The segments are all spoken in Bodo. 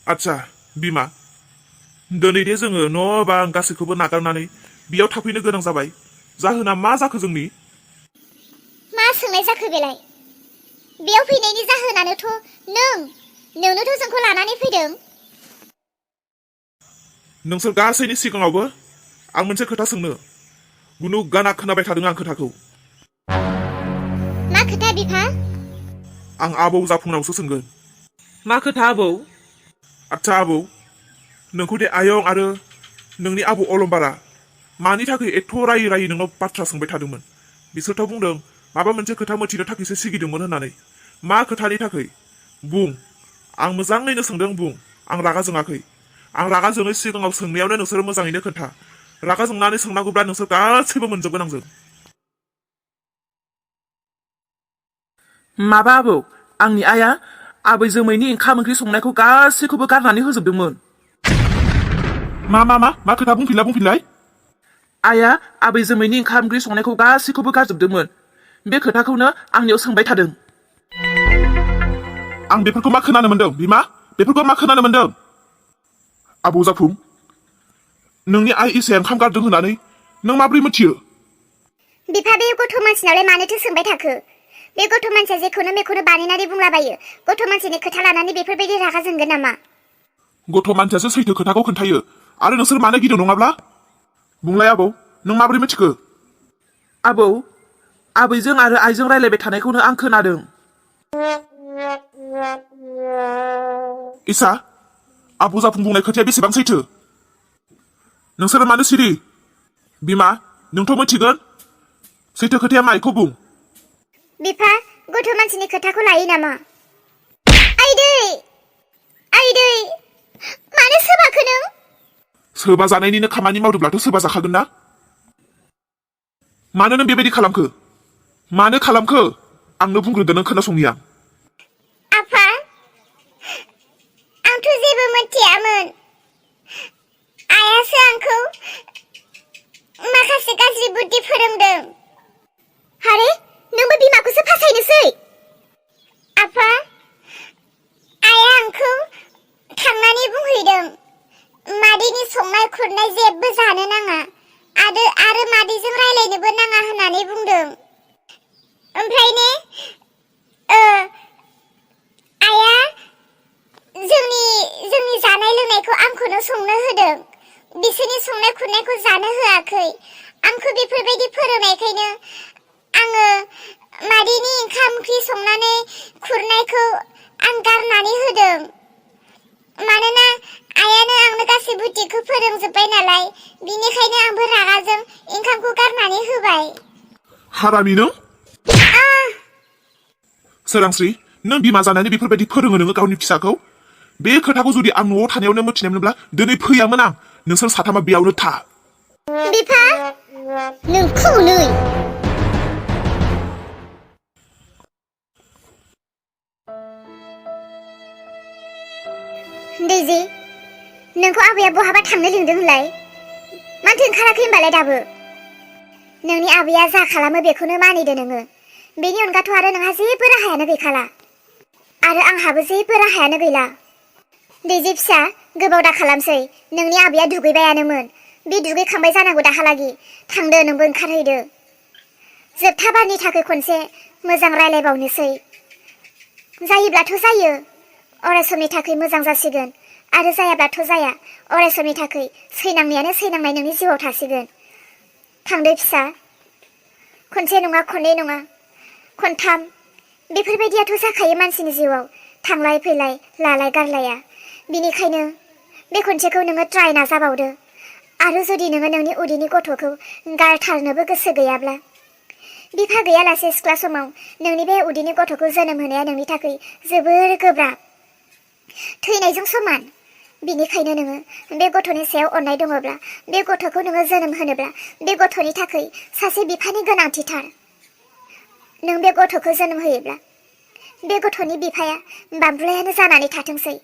आच्छा बिमा दिनै दे जोङो न' बां गासैखौबो नागारनानै बेयाव थाफैनो गोनां जाबाय जाहोना मा जाखो जोंनि मा सोंनाय जाखो बेलाय बेयाव फैनायनि जाहोनानोथ' नोंनोथ' जोंखौ लानानै फैदों नोंसोर गासैनि सिगाङावबो आं मोनसे खोथा सोंनो गुनु गाना खोनाबाय थादों आं खोथाखौ मा खोथा बिफा आं आबौ जाफुंनावसो सोंगोन मा खोथा आबौ आच्छा आबौ नोंखौ दे आयं आरो नोंनि आबौ अलंबारा मानि थाखाय एथ' रायै रायै नोंनाव बाथ्रा सोंबाय थादोंमोन बिसोरथ' बुंदों माबा मोनसे खोथा मिथिनो थाखायसो सिगिदोंमोन होननानै मा खोथानि थाखाय बुं आं मोजाङैनो सोंदों बुं आं रागा जोङाखै आं रागा जोङै सिगाङाव सोंनायावनो नोंसोर मोजाङैनो खोन्था रागा जोंनानै सोंनांगौब्ला नोंसोर गासैबो मोनजोबगोन आंजों माबा आबौ आंनि आइया आबै जोमैनि ओंखाम ओंख्रि संनायखौ गासैखौबो गारनानै होजोबदोंमोन मा खोथा बुंफिनलाय आइया आबै जोमैनि ओंखाम ओंख्रि संनायखौ गासैखौबो गारजोबदोंमोन बे खोथाखौनो आंनियाव सोंबाय थादों आं बेफोरखौ मा खोनानो मोन्दों बिमा बेफोरखौ मा खोनानो मोन्दों आबौ जाफुं नोंनि आइ इसाया ओंखाम गारदों होननानै नों माबोरै मिथियो बिफा बे गथ' मानसिनावलाय मानोथो सोंबाय थाखो बे गथ' मानसिया जेखौनो मेखौनो बानायनानै बुंलाबायो गथ' मानसिनि खोथा लानानै बेफोरबायदि रागा जोंगोन नामा गथ' मानसियासो सैथो खोथाखौ खोन्थायो आरो नोंसोर मानो गिदों नङाब्ला बुंलाय आबौ नों माबोरै मिथिखो आबौ आबैजों आरो आइजों रायलायबाय थानायखौनो आं खोनादों इसा आबौ जाफुं बुंनाय खोथाया बेसेबां सैथो नोंसोरो मानो सिरि बिमा नोंथ' मिथिगोन सैथो खोथाया मा बेखौ बुं बिफा गथ' मानसिनि खोथाखौ लायो नामा आइदै मानो सोबाखो नों सोरबा जानायनिनो खामानि मावदोंब्लाथ' सोरबा जाखागोन ना मानो नों बेबायदि खालामखो मानो खालामखो आंनो बुंग्रोदो नों खोनासंनि आं आफा आंथ' जेबो मिथियामोन आइयासो आंखौ माखासे गाज्रि बुद्धि फोरोंदों आरे नोंबो बिमाखौसो फासायनोसै आफा आइया आंखौ थांनानै बुंहैदों मादैनि संनाय खुरनाय जेबो जानो नाङा आरो मादैजों रायलायनोबो नाङा होननानै बुंदों ओमफ्राय ने आइया जोंनि जानाय लोंनायखौ आंखौनो संनो होदों बिसोरनि संनाय खुरनायखौ जानो होआखै आंखौ बेफोरबायदि फोरोंनायखायनो आङो मादैनि ओंखाम ओंख्रि संनानै खुरनायखौ आं गारनानै होदों मानोना आइयानो आंनो गासै बुद्धिखौ फोरोंजोब्बाय नालाय बिनिखायनो आंबो रागाजों ओंखामखौ गारनानै होबाय हारामि नों सोरांस्रि नों बिमा जानानै बेफोरबायदि फोरोङो नोङो गावनि फिसाखौ बे खोथाखौ जुदि आं न'आव थानायावनो मिथिनायमोनब्ला दिनै फैयामोन आं नोंसोर साथामा बेयावनो था बिफा नोंखौ नै दैजि नोंखौ आबैया बहाबा थांनो लिंदों होनलाय मानोथो ओंखाराखै होनबालाय दाबो नोंनि आबैया जा खालामो बेखौनो मानिदो नोङो बेनि अनगाथ' आरो नोंहा जेबो राहायानो गैखाला आरो आंहाबो जेबो राहायानो गैला दैजि फिसा गोबाव दा खालामसै नोंनि आबैया दुगैबायानोमोन बे दुगैखांबाय जानांगौ दाहालागि थांदो नोंबो ओंखारहैदो जोबथा बारनि थाखाय खनसे मोजां रायलायबावनोसै जायोब्लाथ' जायो अराय समनि थाखाय मोजां जासिगोन आरो जायाब्लाथ' जाया अराय समनि थाखाय सैनांनायानो सैनांनाय नोंनि जिउआव थासिगोन थांदो फिसा खनसे नङा खननै नङा खनथाम बेफोरबायदियाथ' जाखायो मानसिनि जिउआव थांलाय फैलाय लालाय गारलाया बिनिखायनो बे खनसेखौ नोङो ट्राइ नाजाबावदो आरो जुदि नोङो नोंनि उदैनि गथ'खौ गारथारनोबो गोसो गैयाब्ला बिफा गैयालासे सिख्ला समाव नोंनि बे उदैनि गथ'खौ जोनोम होनाया नोंनि थाखाय जोबोर गोब्राब थैनायजों समान बिनिखायनो नोङो बे गथ'नि सायाव अननाय दङब्ला बे गथ'खौ नोङो जोनोम होनोब्ला बे गथ'नि थाखाय सासे बिफानि गोनांथिथार नों बे गथ'खौ जोनोम होयोब्ला बे गथ'नि बिफाया बामबुलायानो जानानै थाथोंसै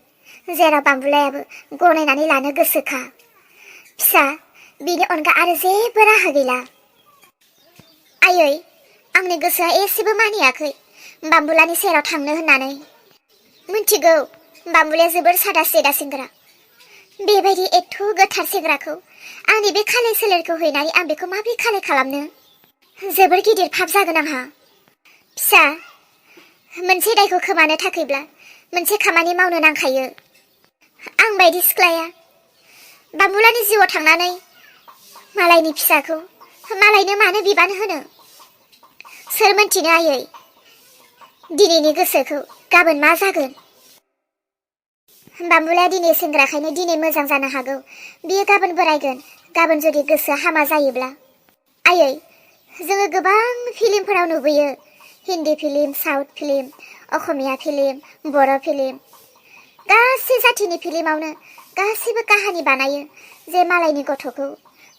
जेराव बामबुलायाबो गनायनानै लानो गोसोखा फिसा बिनि अनगा आरो जेबो राहा गैला आयै आंनि गोसोआ एसेबो मानियाखै बामबुलानि सेराव थांनो होननानै मिन्थिगौ बाम्बुलाया जोबोर सादा सिदा सेंग्रा। बेबायदि एथ' गोथार सेंग्राखौ आंनि बे खालाय सोलेरखौ हैनानै आं बेखौ माबोरै खालाय खालामनो? जोबोर गिदिर फाब जागोन आंहा। फिसा, मोनसे दायखौ खोमानो थाखायब्ला मोनसे खामानि मावनो नांखायो। आं बायदि सिख्लाया बाम्बुलानि जिउआव थांनानै मालायनि फिसाखौ मालायनो मानो बिबान होनो? सोर मोनथिनो आयै, दिनैनि गोसोखौ गाबोन मा जागोन? बाम्बुलाया दिनै सेंग्राखायनो दिनै मोजां जानो हागौ, बियो गाबोन बोरायगोन। गाबोन जुदि गोसोआ हामा जायोब्ला? आयै, जोङो गोबां फिल्मफोराव नुबोयो, Hindi film, south film, Assamese film, Bodo' film, गासै जाथिनि फिल्मावनो गासैबो काहानि बानायो जे मालायनि गथ'खौ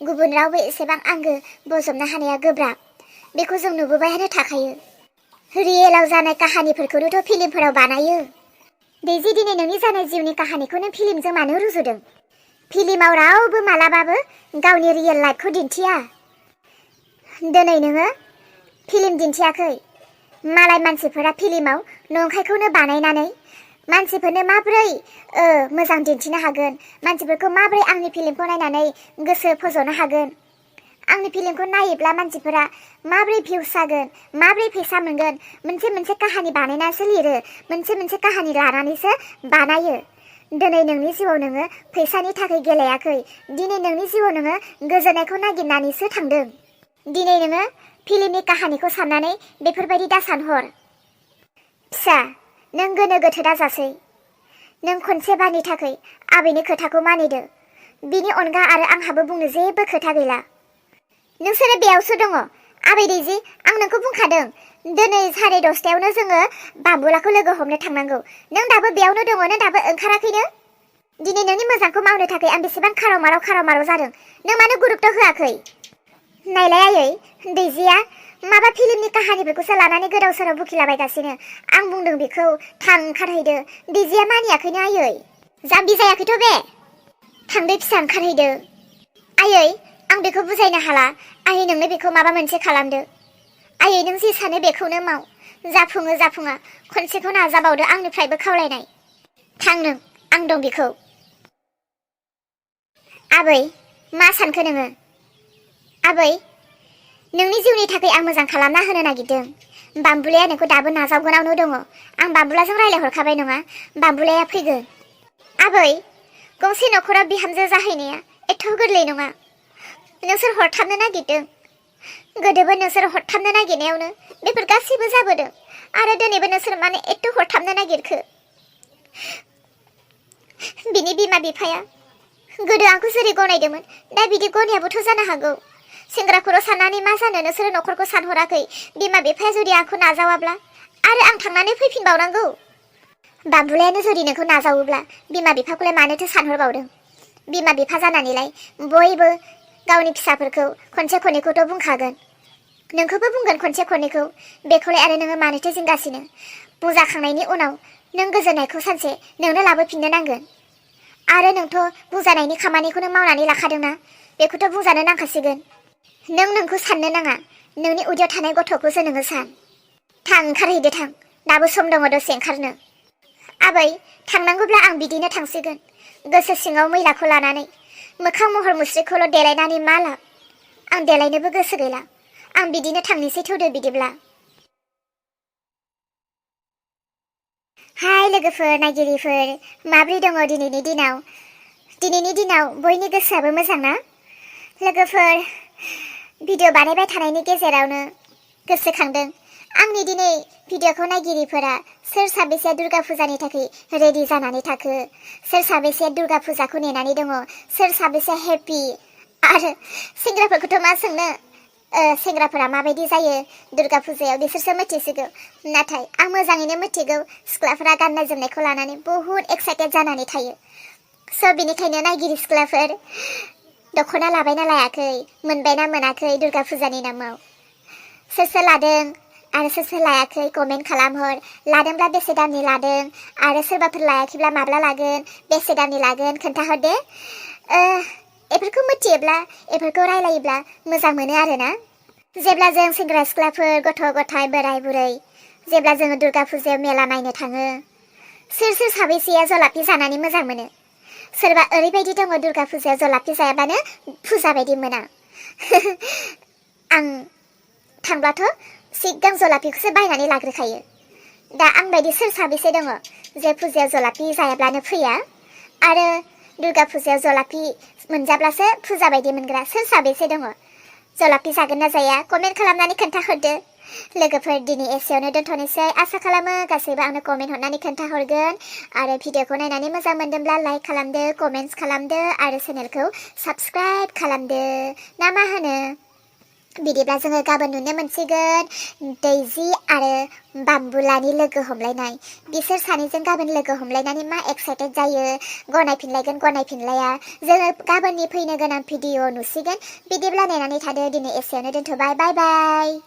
गुबुन रावबो एसेबां आंगो बजबनो हानाया गोब्राब। बेखौ जों नुबोबायानो थाखायो। रियेलाव जानाय काहानिफोरखौनोथ' फिल्मफोराव बानायो। दैजि, दिनै नोंनि जानाय जिउनि काहानिखौ नों फिल्मजों मानो रुजुदों? फिल्माव रावबो मालाबाबो गावनि रियेल लाइफखौ दिन्थिया। दिनै नोङो फिल्म दिन्थियाखै, मालाय मानसिफोरा फिल्माव नंखायखौनो बानायनानै मानसिफोरनो माब्रै मोजां दिन्थिनो हागोन, मानसिफोरखौ माब्रै आंनि फिल्मखौ नायनानै गोसो फज'नो हागोन, आंनि फिल्मखौ नायोब्ला मानसिफोरा माब्रै भिउस जागोन, माब्रै फैसा मोनगोन, मोनसे काहानि बानायनासो लिरो, मोनसे काहानि लानानैसो बानायो। दिनै नोंनि जिउआव नोङो फैसानि थाखाय गेलेयाखै, दिनै नोंनि जिउआव नोङो गोजोननायखौ नागिरनानैसो थांदों। दिनै नोङो फिल्मनि काहानिखौ साननानै बेफोरबायदि दा सानहर। फिसा, नों गोनो गोथो दाजासै। नों खनसेबारनि थाखाय आबैनि खोथाखौ मानिदो। बिनि अनगा आरो आंहाबो बुंनो जेबो खोथा गैला। नोंसोरो बेयावसो दङ। आबै दैजि, आं नोंखौ बुंखादों, दिनै 10:30 जोङो बाम्बुलाखौ लोगो हमनो थांनांगौ। नों दाबो बेयावनो दङ, नों दाबो ओंखाराखैनो? दिनै नोंनि मोजांखौ मावनो थाखाय आं बेसेबां खाराव माराव जादों, नों मानो गुरुत्व होआखै? नायलाय आयै, दैजिया माबा फिल्मनि काहानिफोरखौसो लानानै गोदाव सोराव बुखिलाबायगासिनो। आं बुंदों बेखौ थां ओंखारहैदो, दैजिया मानियाखैनो आयै। जाम्बि जायाखैथ' बे? थांदो फिसा, ओंखारहैदो। आयै, आं बेखौ बुजायनो हाला। आयै, नोंनो बेखौ माबा मोनसे खालामदो। आयै, नों जे सानो बेखौनो माव। जाफुङो जाफुङा खनसेखौ नाजाबावदो, आंनिफ्रायबो खावलायनाय। थां नों, आं दं बेखौ। आबै, मा सानखो नोङो? आबै, नोंनि जिउनि थाखाय आं मोजां खालामना होनो नागिरदों। बाम्बुलाया नोंखौ दाबो नाजावगोनावनो दङ। आं बाम्बुलाजों रायज्लायहरखाबाय नङा, बाम्बुलाया फैगोन। आबै, गंसे न'खराव बिहामजो जाहैनाया एथ' गोरलै नङा। नोंसोर हरथाबनो नागिरदों। गोदोबो नोंसोर हरथाबनो नागिरनायावनो बेफोर गासैबो जाबोदों, आरो दिनैबो नोंसोर मानो एथ' हरथाबनो नागिरखो? बिनि बिमा बिफाया गोदो आंखौ जेरै गनायदोंमोन, दा बिदि गनायाबोथ' जानो हागौ। सेंग्रा खर' साननानै मा जानो, नोंसोरो न'खरखौ सानहराखै। बिमा बिफाया जुदि आंखौ नाजावाब्ला आरो आं थांनानै फैफिनबावनांगौ। बाम्बुलायानो जुदि नोंखौ नाजावोब्ला बिमा बिफाखौलाय मानोथो सानहरबावदों? बिमा बिफा जानानैलाय बयबो गावनि फिसाफोरखौ खनसे खननैखौथ' बुंखागोन। नोंखौबो बुंगोन खनसे खननैखौ। बेखौलाय आरो नोङो मानोथो जिंगासिनो? बुजाखांनायनि उनाव नों गोजोननायखौ सानसे नोंनो लाबोफिननो नांगोन। आरो नोंथ' बुजानायनि खामानिखौनो मावनानै लाखादोंना, बेखौथ' बुजानो नांखासिगोन। नों नोंखौ साननो नाङा, नोंनि उदैयाव थानाय गथ'खौसो नोङो सान। थां, ओंखारहैदो थां, दाबो सम दङ दसे ओंखारनो। आबै, थांनांगौब्ला आं बिदिनो थांसिगोन, गोसो सिङाव मैलाखौ लानानै। मोखां महर मुस्रिखौल' देलायनानै मा लाब? आं देलायनोबो गोसो गैला। आं बिदिनो थांनोसै, थौदो बिदिब्ला। हाय लोगोफोर, नायगिरिफोर, माब्रै दङ दिनैनि दिनाव? दिनैनि दिनाव बयनि गोसोआबो मोजां ना? लोगोफोर, भिडिअ बानायबाय थानायनि गेजेरावनो गोसोखांदों, आंनि दिनै भिडिअखौ नायगिरिफोरा सोर साबेसे दुर्गा फुजानि थाखाय रेडि जानानै थाखो, सोर साबेसे दुर्गा फुजाखौ नेनानै दङ, सोर साबेसे हेपि? आरो सेंग्राफोरखौथ' मा सोंनो, सेंग्राफोरा माबायदि जायो दुर्गा फुजायाव बिसोरसो मिथिसिगौ। नाथाय आं मोजाङैनो मिथिगौ, सिख्लाफोरा गाननाय जोमनायखौ लानानै बहुद एक्साइटेड जानानै थायो। स' बिनिखायनो नायगिरि सिख्लाफोर, दख'ना लाबायना लायाखै, मोनबायना मोनाखै दुर्गा फुजानि नामाव? सोर लादों आरो सोर लायाखै कमेन्ट खालामहर। लादोंब्ला बेसे दामनि लादों, आरो सोरबाफोर लायाखैब्ला माब्ला लागोन, बेसे दामनि लागोन खोन्थाहर दे। एफोरखौ मिथियोब्ला, एफोरखौ रायलायोब्ला मोजां मोनो आरोना। जेब्ला जों सेंग्रा सिख्लाफोर, गथ' गथाय, बोराय बुरै, जेब्ला जोङो दुर्गा फुजायाव मेला नायनो थाङो, सोर सोर साबैसेया जलाफि जानानै मोजां मोनो? सोरबा ओरैबायदि दङ दुर्गा फुजायाव जलाफि जायाबानो फुजा बायदि मोना। आं थांब्लाथ' सिगां जलाफिखौसो बायनानै लाग्रोखायो। दा आं बायदि सोर साबैसे दङ जे फुजायाव जलाफि जायाब्लानो फैया आरो दुर्गा फुजायाव जलाफि मोनजाब्लासो फुजा बायदि मोनग्रा सोर साबैसे दङ? जलाफि जागोन ना जाया कमेन्ट खालामनानै खोन्थाहरदो। लोगोफोर दिनै एसेयावनो दोनथ'नोसै। आसा खालामो गासैबो आंनो कमेन्ट हरनानै खोन्थाहरगोन आरो भिडिअखौ नायनानै मोजां मोनदोंब्ला लाइक खालामदो, कमेन्ट्स खालामदो आरो चेनेलखौ साबस्क्राइब खालामदो ना मा होनो? बिदिब्ला जोङो गाबोन नुनो मोनसिगोन दैजि आरो बाम्बुलानि लोगो हमलायनाय। बिसोर सानैजों गाबोन लोगो हमलायनानै मा एक्साइटेड जायो, गनायफिनलायगोन गनायफिनलाया, जोङो गाबोननि फैनो गोनां भिडिअ नुसिगोन। बिदिब्ला नायनानै थादो। दिनै एसेयावनो दोनथ'बाय। बाय बाय।